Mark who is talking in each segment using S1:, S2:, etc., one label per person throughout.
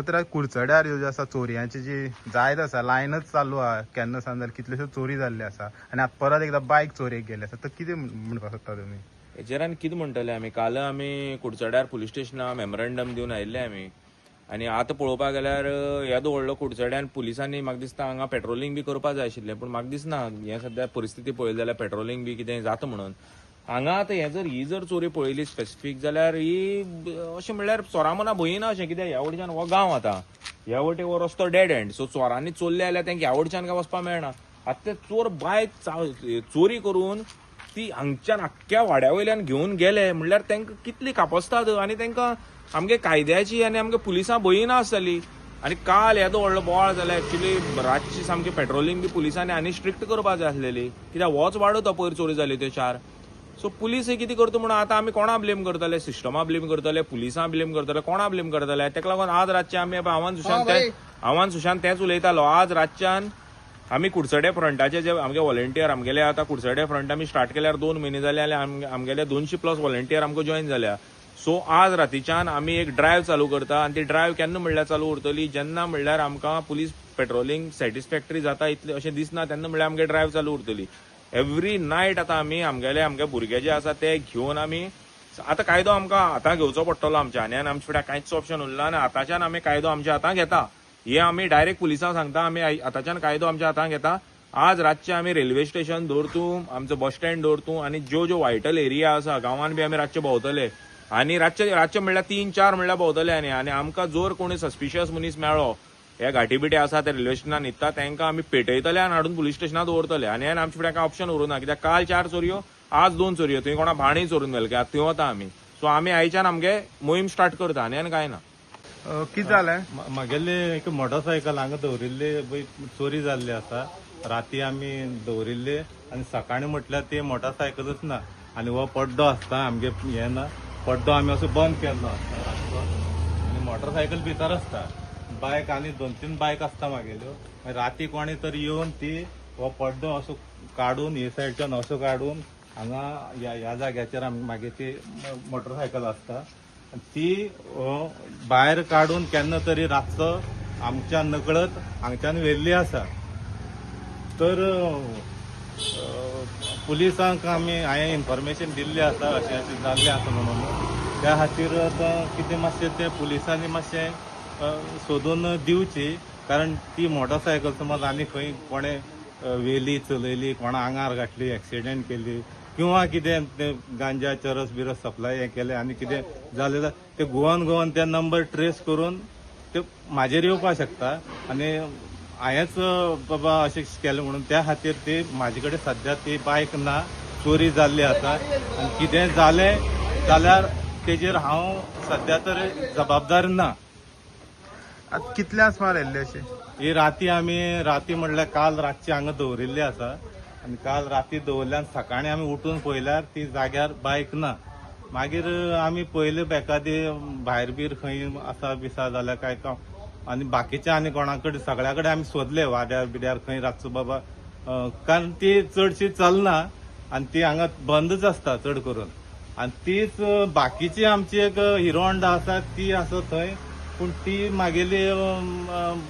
S1: जाल्यार कुडचड्यार ह्यो ज्यो आसा चोरयांची जी जायत आसा, लायनच चालू आहा केन्ना सावन जाल्यार कितल्योश्यो चोरी जाल्ल्यो आसा आनी आतां परत एकदां बायक चोरयेक गेल्ली आसा, तर कितें म्हणपाक सोदता तुमी?
S2: हेचेर आनी कितें म्हणटले आमी? काल आमी कुडचड्यार पुलीस स्टेशनार मेमोरंडम दिवन आयिल्ले आमी. आनी आतां पळोवपाक गेल्यार येदो व्हडलो कुडचड्यान पुलिसांनी म्हाका दिसता हांगा पेट्रोलिंग बी करपाक जाय आशिल्लें, पूण म्हाका दिसना हें सद्या परिस्थिती पळयली जाल्यार पेट्रोलिंग बी कितें जाता म्हणून. हांगा आतां हें जर ही जर चोरी पळयली स्पेसिफीक जाल्यार ही अशें म्हणल्यार चोरा मना भंय ना अशें कित्याक ह्या वटेच्यान हो गांव आतां ह्या वटेन हो रस्तो डेड एंड. सो चोरांनी चोरले जाल्यार तांकां ह्या वटेच्यान काय वचपाक मेळना. आतां ते चोर बायक चोरी करून ती हांगच्यान आख्ख्या वाड्या वयल्यान घेवन गेले म्हणल्यार तांकां कितली कापस्ताद आनी तांकां आमगे कायद्याची आनी आमगे पुलिसां भंय ना आसतली. आनी काल येदो व्हडलो बोवाळ जाला एक्चुली रातची सामकी पेट्रोलिंग बी पुलिसांनी आनी स्ट्रिक्ट करपाक जाय आसलेली, कित्याक होच वाडो तो पयर चोरी जाली त्यो चार. सो पुलीस हे कितें करता म्हणून आतां आमी कोणा ब्लेम करतले? सिस्टमा ब्लेम करतले, पुलिसां ब्लेम करतले, कोणा ब्लेम करतले? ताका लागून आज रातचे आमी आव्हान सुशांत तेंच उलयतालो. आज रातच्यान आमी कुडचडे फ्रंटाचे जे आमगे व्हॉलेंटियर आमगेले आतां कुडचडे फ्रंट आमी स्टार्ट केल्यार 2 म्हयने जाले आनी आमगेले 200 प्लस व्हॉलेंटियर आमकां जॉयन जाल्या. सो आज रातीच्यान आमी एक ड्रायव्ह चालू करता आनी ती ड्रायव्ह केन्ना म्हणल्यार चालू उरतली, जेन्ना म्हणल्यार आमकां पुलीस पेट्रोलिंग सॅटिस्फॅक्टरी जाता इतलें अशें दिसना तेन्ना म्हणल्यार आमगे ड्रायव्ह चालू उरतली. एवरी नायट आतां आमी आमगेले आमगे भुरगे जे आसा ते घेवन आमी आतां कायदो आमकां हातां घेवचो पडटलो आमच्या आनी आमच्या फुडें कांयच ऑप्शन उरला आनी आतांच्यान आमी कायदो आमच्या हातां घेता. हे आमी डायरेक्ट पुलिसांक सांगता, आमी आतांच्यान कायदो आमच्या हातां घेता. आज रातचे आमी रेल्वे स्टेशन दवरतू, आमचो बस स्टँड दवरतू आनी ज्यो ज्यो वायटल एरिया आसा गांवान बी आमी रातचे भोंवतले आनी रातचे रातचे म्हणल्यार 3-4 म्हणल्यार भोंवतले. आनी आनी आमकां जर कोणी सस्पिशियस मनीस मेळ्ळो हे घाटी बिटे आसा ते रेल्वे स्टेशनार न्हिदता तांकां आमी पेटयतले आनी हाडून पुलीस स्टेशनार दवरतले. आनी आमच्या फुडें कांय ऑप्शन उरूं ना, कित्याक काल 4 चोरयो आज 2 चोरयो, थंय कोणा भाणूय चोरून व्हेले काय थंय वता आमी. सो आमी आयच्यान आमगे मोहीम स्टार्ट करता आनी आनी कांय ना.
S1: कितें जालें?
S3: म्हागेले एक मोटरसायकल हांगा दवरिल्ले चोरी जाल्ली आसा. राती आमी दवरिल्ले आनी सकाळीं म्हटल्यार ती मोटरसायकलच ना आनी हो पड्डो आसता आमगे हें ना, पड्डो आमी असो बंद केल्लो आसता रातचो आनी मोटरसायकल भितर आसता. बायक आनी 2-3 बायक आसता म्हागेल्यो. मागीर राती कोणी तर येवन ती हो पड्डो असो काडून हे सायडच्यान असो काडून हांगा ह्या जाग्याचेर आमी मागीर ती मोटरसायकल आसता ती भायर काडून केन्ना तरी रातचो आमच्या नकळत हांगच्यान व्हेल्ली आसा. तर पुलिसांक आमी हांवें इन्फॉर्मेशन दिल्ली आसा अशें अशें जाल्लें आसा म्हणून, त्या खातीर आतां कितें मातशें तें पुलिसांनी मातशें सोदून दिवची, कारण ती मोटरसायकल समज आनी खंय कोणें व्हेली चलयली, कोणा आंगार घातली, एक्सिडेंट केली किंवा कितें ते गांजा चरस बिरस सप्लाय हें केलें आनी कितें जालें जाल्यार ते गोवन गोवन ते नंबर ट्रेस करून ते म्हाजेर येवपाक शकता आनी हांवेंच बाबा अशें केलें म्हणून त्या खातीर ती म्हाजे कडेन सद्या ती बायक ना, चोरी जाल्ली आसा आनी कितें जालें जाल्यार तेजेर हांव सद्या तर जबाबदार ना.
S1: आतां कितल्या सुमार येयल्ले अशें?
S3: ही राती आमी राती म्हणल्यार काल रातची हांगा दवरिल्ली आसा आनी काल राती दवरल्यान सकाळीं आमी उठून पळयल्यार ती जाग्यार बायक ना. मागीर आमी पयले एकादी भायर बीर खंय आसा बिसा जाल्यार काय काम आनी बाकीच्या आनी कोणा कडेन सगळ्या कडेन आमी सोदले वाड्यार बिड्यार खंय रातचो बाबा, कारण ती चडशी चलना आनी ती हांगा बंदच आसता चड करून. आनी तीच बाकीची आमची एक हिरो होंडा आसा ती आसा थंय, पूण ती म्हागेली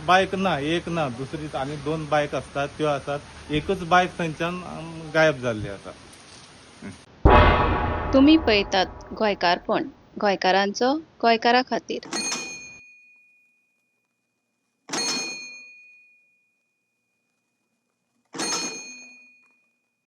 S3: बायक ना, एक ना, दुसरी आनी 2 बायक आसतात त्यो आसात, एकच बायक थंयच्यान गायब जाल्ली आसा.
S4: तुमी पळयतात गोंयकारपण, गोंयकारांचो गोंयकारा खातीर.